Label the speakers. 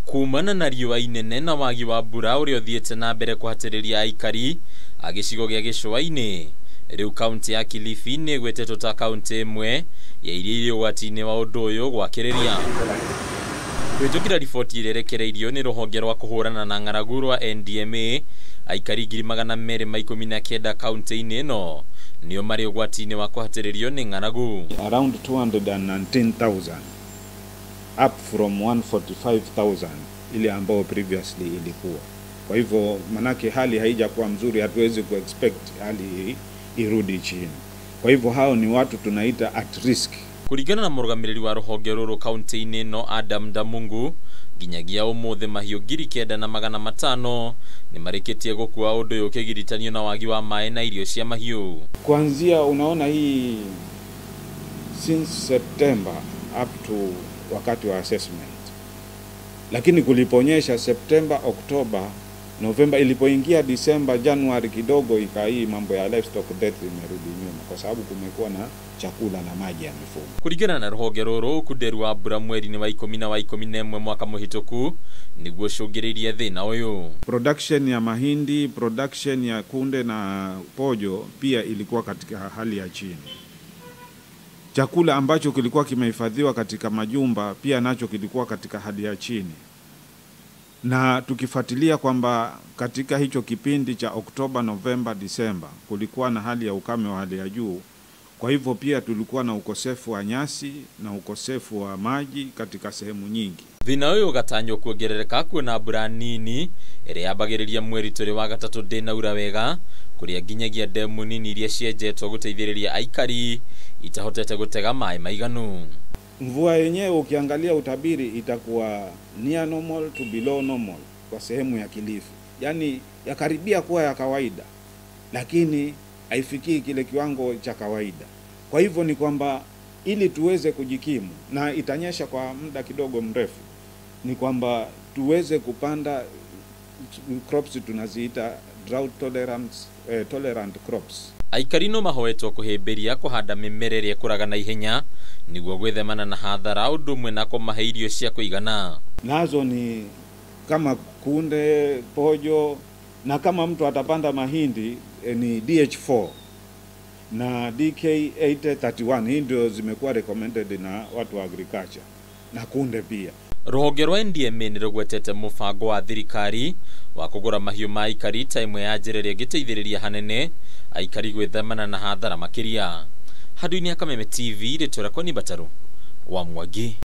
Speaker 1: Kumana na riũa inene na wagi wa mbura ũrĩa ũthiĩte na mbere kũhatĩrĩria aikari a gĩcigo gĩa gĩcũa-inĩ, rĩu kaunti ya Kilifi nĩ ĩgwetetwo ta kaunti ĩmwe ya iria irĩ ũgwati-inĩ wa ũndũ ũyũ gwakĩrĩria. Kũhĩtũkĩra riboti ĩrĩa ĩrekereirio nĩ rũhonge rwa kũhũrana na ng'aragu rwa NDMA, aikari 219,000 kaunti-inĩ ĩno nĩo marĩ ũgwati-inĩ wa kũhatĩrĩrio nĩ ng'aragu.
Speaker 2: Around 219,000 up from 145,000 ile ambayo previously ilikuwa. Kwa hivyo manake hali haijakuwa mzuri, hatuwezi kuexpect hali hii irudi chini. Kwa hivyo hao ni watu tunaita at risk.
Speaker 1: Kũringana na mũrũgamĩrĩri wa rũhonge rũrũ kaunti-inĩ ĩno Adam Ndamungu, nginyagia ũmũthĩ mahiũ 9,500 nĩ marĩkĩtie gũkua, ũndũ ũyũ ũkĩgiritanio na wagi wa maĩ na irio cia mahiũ.
Speaker 2: Kuanzia unaona hii since September up to wakati wa assessment, lakini kuliponyesha September, Oktoba, Novemba, ilipoingia Disemba, Januari kidogo ika hii mambo ya livestock death imerudi nyuma, kwa sababu kumekuwa na chakula na maji ya mifugo.
Speaker 1: Kũringana na rũhonge rũrũ, ũkunderu wa mbura mweri-inĩ wa 10 na wa 11 mwaka mũhĩtũku nĩguo ũcũngĩrĩirie thĩna ũyũ.
Speaker 2: Production ya mahindi, production ya kunde na pojo pia ilikuwa katika hali ya chini. Chakula ambacho kilikuwa kimehifadhiwa katika majumba pia nacho kilikuwa katika hali ya chini, na tukifuatilia kwamba katika hicho kipindi cha Oktoba, Novemba, Disemba kulikuwa na hali ya ukame wa hali ya juu. Kwa hivyo pia tulikuwa na ukosefu wa nyasi na ukosefu wa maji katika sehemu nyingi.
Speaker 1: Thĩna ũyũ ũgatanywo kuongerereka kuona mbura nini ĩrĩa yambagĩrĩria mweri tũrĩ wa gatatũ ndĩnaura wega, kũrĩa nginyagia ndemu nini iria cienjetwo gũteithĩrĩria aikari itahotete gũtega maĩ maiganu.
Speaker 2: Mvua yenyewe ukiangalia utabiri itakuwa near normal to below normal kwa sehemu ya Kilifi, yaani yakaribia kuwa ya kawaida, lakini haifikii kile kiwango cha kawaida. Kwa hivyo ni kwamba ili tuweze kujikimu, na itanyesha kwa muda kidogo mrefu, ni kwamba tuweze kupanda crops tunaziita drought tolerant crops.
Speaker 1: Aikari no mahoetwo kũhĩmbĩria kũhanda mĩmera ĩrĩa ĩkũraga na ihenya nĩguo gwĩthemana na hathara, ũndũ ũmwe na kũmahe irio cia kũigana.
Speaker 2: Nazo ni kama kunde, pojo, na kama mtu atapanda mahindi ni DH4 na DK831. Hii ndio zimekuwa recommended na watu wa agriculture na kunde pia.
Speaker 1: Rũhonge rwa NDMA nĩ rũgwetete mũbango wa thirikari wa kũgũra mahiũ ma aikari ta ĩmwe ya njĩra ĩrĩa ĩngĩteithĩrĩria hanene aikari gwĩthemana na hathara makĩria. Handũ-inĩ ya Kameme TV, rĩtwa rĩakwa nĩ Mbataru wa Mwangi.